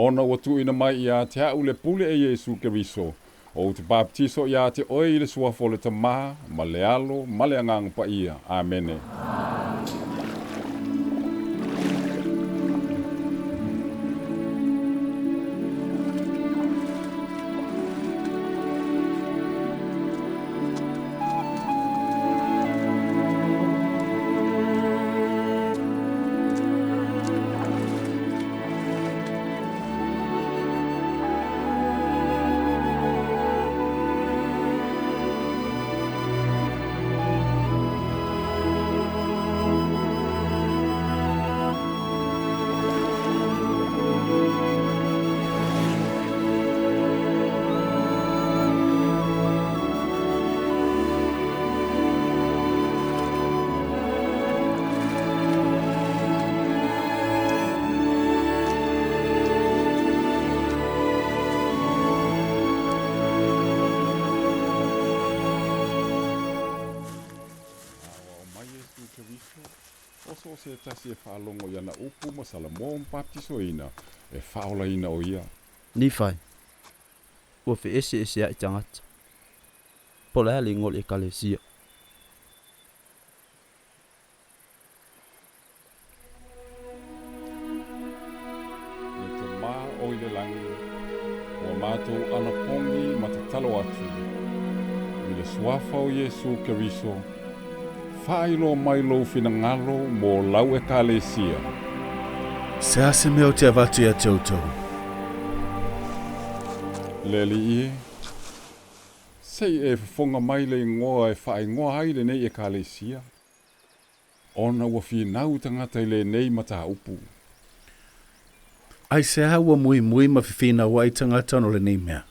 Ona ua tuuina mai ia te a'u le pule e Iesu Keriso, ou te papatiso ia te oe i le Suafa o le Tamā, ma le Alo, ma le Agaga Paia. Amene. Aoao mai Iesu Keriso, o so o se tasi e faalogo i ana upu ma Salamo ma baptisoina, e faaolaina o ia. Nifai, ua feeseeseaʻi tagata. Po o le a le igoa o le ʻEkalesia. Le Tamā o i le lagi, ua matou anapogi ma tatalo atu, i le Suafa o Iesu Keriso, faailoa mai lou finagalo mo lau Ekalesia. Se a se mea ou te avatu ia te outou? Le Alii e, se i e fofoga mai le igoa e faaigoa ai lenei Ekalesia, ona ua finau tagata i lenei mataupu. Aisea ua muimui ma fefinau ai tagata ona o lenei mea?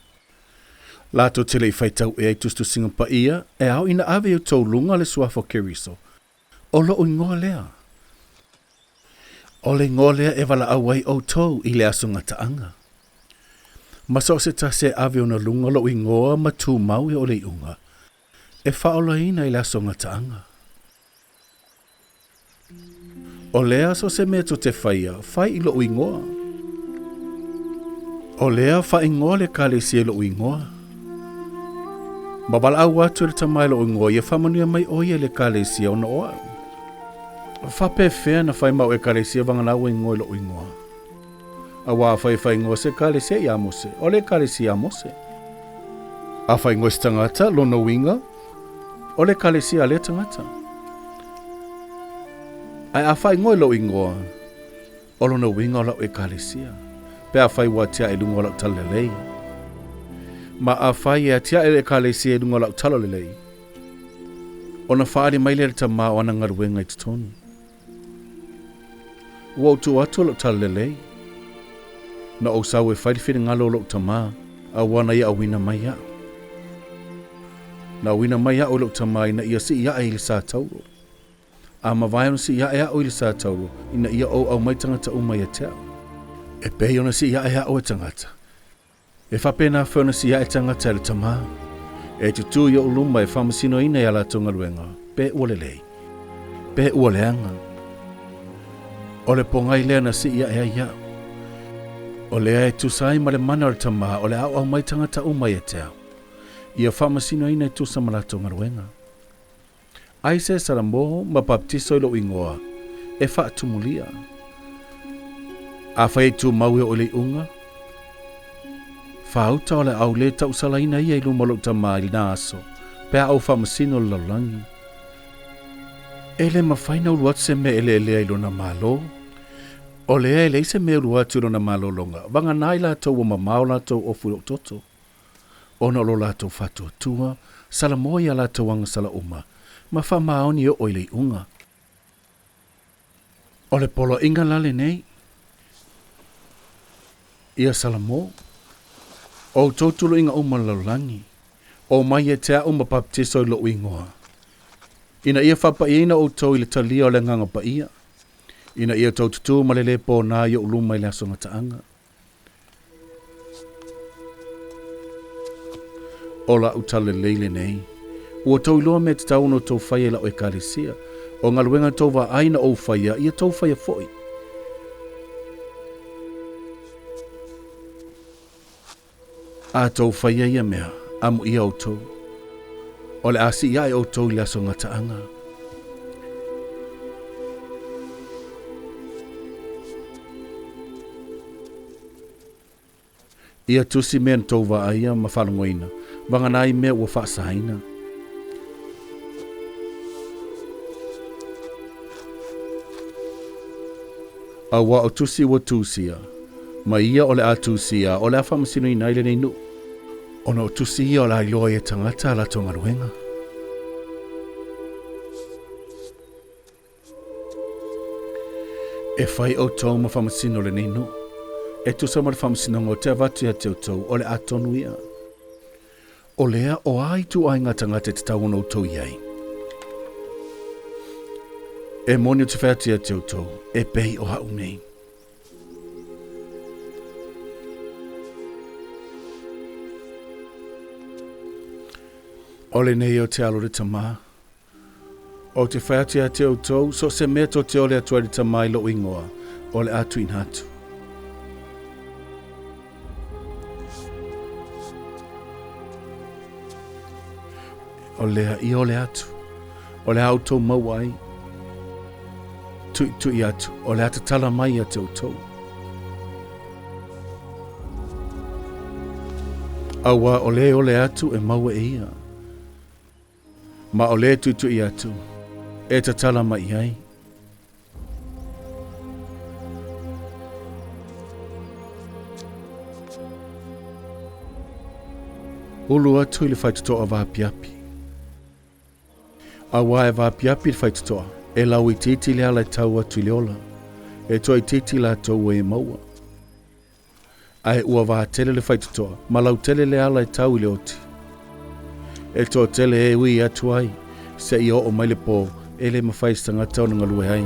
Latou te le i faitau ea i tusitusiga paia e ao ina ave i outou luga le suafa o Keriso, o loʻu igoa lea. O le igoa lea e valaau ai outou i le aso gataaga. Ma so o se tasi e ave ona luga loʻu igoa ma tumau e o le iuga, e faaolaina i le aso gataaga. O lea so se mea tou te faia, fai i loʻu igoa. O lea faaigoa le Ekalesia i loʻu igoa. Ma valaau atu e le Tama i loʻu igoa, ia faamanuia mai ʻo ia i le Ekalesia ona o aʻu. Faapefea na fai ma au Ekalesia vagana ua igoa i loʻu igoa? Auā afai e faaigoa se Ekalesia iā Mose, o le Ekalesia a Mose. A faaigoa se tagata, lona uiga, o le Ekalesia a lea tagata. Ae a faaigoa i lou igoa, o lona uiga o lau Ekalesia, pe afai ua atiae i luga o lau talalelei. Ma afai e atiae le Ekalesia i luga o lau talalelei, ona faaali mai lea i le Tama o ana galuega i totonu. Ua ou tuu atu lou talalelei. Na ou sau e fai le finagalo o lou Tamā, a ua na ia auina mai iaʻu. Na auina mai aʻu e lou Tamā ina ia sii aʻe i le sa tauro. A mavae ona sii aʻe aʻu i le sa tauro, ina ia ou aumai tagata uma ia te aʻu. E pei ona sii aʻe aʻu e tagata, E faapena foi ona sii aʻe tagata e le Tamā, e tutū i oʻu luma e faamasinoina i a latou galuega, pe ua lelei, pe ua leaga. O le pogai lea na sii aʻe ai iaʻu. O lea e tusa ai ma le mana o le Tamā o le aoao mai tagata uma ia te au, ia faamasinoina e tusa ma latou galuega. Ai se Salamo ma baptiso i lou igoa e faatumulia. Afai e tumau e oo i le iuga, faauta o le au le tausalaina ia i luma o lou tama i lena aso, pe a ou faamasino le lalolagi. E le mafai na ulu atu se mea eleelea i lona malo. O lea e leai se mea e ulu atu i lona malologa, vagana ai latou ua mamao latou ofu i lou toto. Ona o lo latou faatuatua, salamoa i a latou agasala uma, ma faamaoni e oo i le iuga. O le poloaiga la lenei, ia Salamo, o outou tuluiga uma o le lalolagi, omai ia te aʻu ma baptiso i loʻu igoa, ina ia faapaiaina outou i le talia o le Agaga Paia, ina ia outou tutū ma le lē pōnā i oʻu luma i le aso gataaga. O la'u talalelei lenei, ua tou iloa mea tatau ona outou faia i la'u Ekalesia, o galuega tou vaai na ou faia, ia tou faia foi. A tou faia ia mea, amuia outou. O le a sii ae outou i le aso gataaga. Ia tusi mea na tou vaaia ma faalogoina, vagana ai mea ua faasaina. Auā o tusi ua tusia, ma ia o le a tusia, o le a faamasinoina ai lenei nuu, ona o tusi ia o le a iloa ai e tagata a latou galuega. E fai outou ma faamasino o lenei nuu, e tusa ma le faamasinoga ou te avatu ia te outou, o le a tonu ia. O lea, o a ituaiga tagata e tatau ona outou i ai? E moni ou te fai atu ia te outou, e pei o a'u nei. O lenei ou te alo i le Tama. Ou te fai atu ia te outou, so o se mea tou te ole atu ai i le Tama i lou igoa, o le a tuuina atu. O lea i ole atu, o le a outou maua ai. Tuitui atu, o le a tatala mai ia te outou. Auā o le ole atu e maua e ia. Ma o le tuitui atu, e tatala mai i ai. Ulu atu i le faitotoa vaapiapi. Auā e vaapiapi le faitotoa, e lauitiiti le ala e tau atu i le ola, e toaitiiti latou ua e maua. Ae ua vatele le faitotoa, ma lautele le ala e tau i le oti. E toatele e ui atu ai, seia oo mai le po, e le mafai e se tagata ona galue ai.